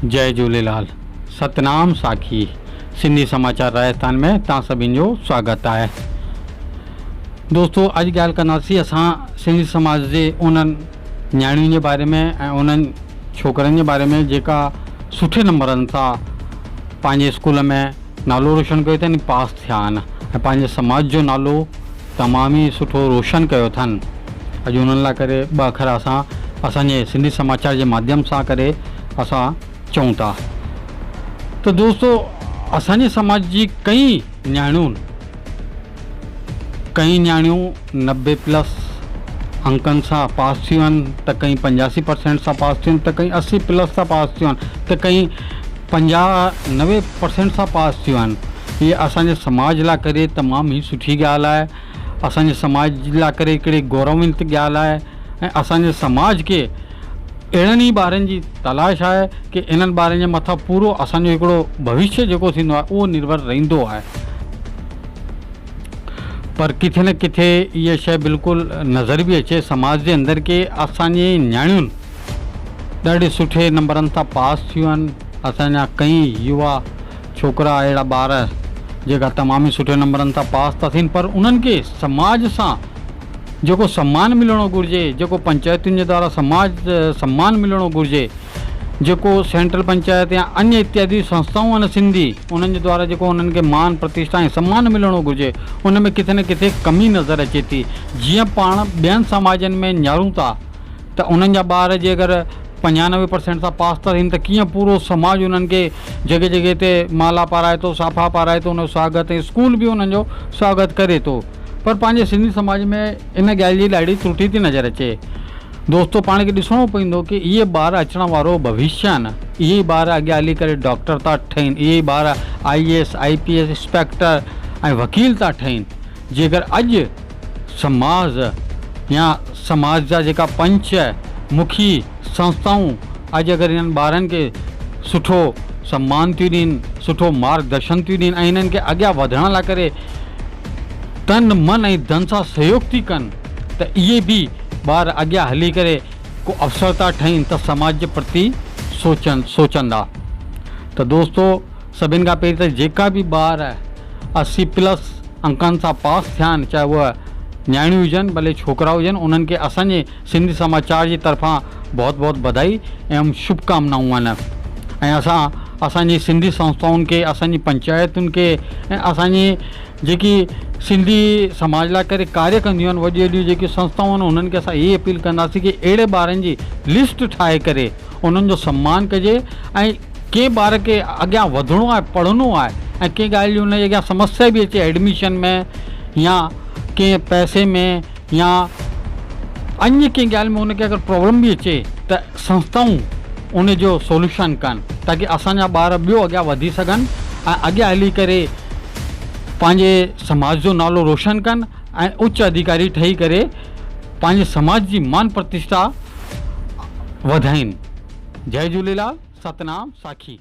جئي جهوليلال ستنام ساکي سنڌي سماچار راجسٿان ۾ توهان سڀني جو سواگت آهي دوستو اڄ ڳالهه ڪنداسين اسان سنڌي سماج جي انهن نياڻين جي باري ۾ ۽ انهن ڇوڪرن جي باري ۾ جيڪا سٺي نمبرن سان پنهنجي اسڪول ۾ نالو روشن ڪيو اٿن پاس ٿيا آهن ۽ پنهنجي سماج جو نالو تمام ئي سٺو روشن ڪيو اٿن اڄ انهن لاء ڪري ٻه اکر اسان اسان جي سنڌي سماچار جي ماڌيم سان ڪري اسان چئون ٿا ته دوستو اسان جي سماج جي ڪئي نياڻيون ڪئي نياڻيون 90 پلس انڪن سان پاس ٿيون آهن ته ڪئي 85 پرسينٽ سان پاس ٿيون آهن ته ڪئي 80 پلس سان پاس ٿيون آهن ته ڪئي 50 90 پرسينٽ سان پاس ٿيون آهن هي اسان جي سماج لاء ڪري تمام ئي سٺي ڳالهه آهي اسان جي سماج لاء ڪري هڪڙي گورونت ڳالهه آهي ۽ اسان جي سماج کي اهڙن ئي ٻارن جي تلاش آهي ڪي انهن ٻارن جي مٿان پورو اسان جو هڪڙو ڀوشيه جيڪو ٿيندو آهي اهو نرڀر رهندو آهي پر ڪٿي نه ڪٿي اها شيء بلڪل نظر به اچي سماج جي اندر ڪي اسان جي نياڻين ڏاڍي سٺي نمبرن سان پاس ٿيون آهن اسان جا ڪئي يوا ڇوڪرا اهڙا ٻار جيڪا تمام ئي سٺي نمبرن سان پاس ٿا ٿين پر انهن کي سماج سان جيڪو سمان ملڻو گهرجي جيڪو پنچائتن جي دوارا سماج سمان ملڻو گهرجي جيڪو سينٽرل پنچائت يا انيه اتيادي سنسٿائون آهن سنڌي انهن جي دوارا جيڪو انهن کي مان پرتشٺا ۽ سمان ملڻو گهرجي ان ۾ ڪٿي نه ڪٿي ڪمي نظر اچي ٿي جيئن پاڻ ٻين سماجن ۾ نهارون ٿا ته انهن جا ٻار جي اگر پنجانوي پرسينٽ سان پاس ٿا ٿين ته ڪيئن پورو سماج انهن کي جڳهه جڳهه تي مالا پارائي ٿو صافا پارائي ٿو ان جو سواگت ۽ اسڪول به انهن جو سواگت ڪري ٿو پر پنهنجي سنڌي سماج ۾ ان ڳالهه جي ڏاڍي ترٽي ٿي نظر اچي دوستو پاڻ کي ڏسڻو پوندو ڪي اهي ٻار اچڻ وارو ڀوشيه آهن اهي ئي ٻار اڳيان هلي ڪري ڊاڪٽر ٿا ٺهن اهي ئي ٻار I A S I P S inspector ۽ وڪيل ٿا ٺهن جيڪر اڄ سماج يا سماج جا جيڪا پنچ مکي سنسٿائون اڄ اگر انهن ٻارن کي سٺو سمان ٿيون ڏين، سٺو مارگ درشن ٿيون ڏين ۽ انهن کي اڳيان وڌڻ لاء ڪري تن من ۽ ڌن سان سهيوگ ٿي ڪن ته اهي به ٻار اڳيان هلي ڪري ڪو افسر ٿا ٺهين ته سماج جي پرتي سوچن سوچندا ته دوستو سڀن کان پهرين ته جيڪا به ٻار 80 پلس انڪن سان پاس ٿيا آهن چاهي اهي نياڻيون هجن ڀلي ڇوڪرا هجن انهن کي اسان جي سنڌي سماچار جي طرفان بهت بهت بدائي ۽ شڀ ڪامنائون آهن ۽ اسان اسان جي سنڌي سنسٿائن کي اسان جي پنچائتن کي ۽ اسان جي جيڪي سنڌي سماج لاء ڪري ڪاريه ڪنديون آهن وڏيون وڏيون جيڪي سنسٿائون آهن انهن کي اسان هي اپيل ڪنداسين ڪي اهڙي ٻارن جي لسٽ ٺاهي ڪري انهن جو سمان ڪجي ۽ ڪنهن ٻار کي اڳيان وڌڻو آهي پڙهڻو آهي ۽ ڪنهن ڳالهه جي ان جي اڳيان سمسيا به اچي ايڊميشن ۾ يا ڪنهن پئسي ۾ يا انيه ڪنهن ڳالهه ۾ ان کي اگر پرابلم به اچي ته سنسٿائون ان جو سوليوشن ڪن تاڪي اسان جا ٻار ٻيو اڳيان وڌي سگهن ۽ اڳيان هلي ڪري پنهنجي سماج جو نالو روشن ڪن ۽ اچ اڌيڪاري ٺهي ڪري پنهنجي سماج جي مان پرتشٺا وڌائين. جئي جهوليلال ستنام ساکي.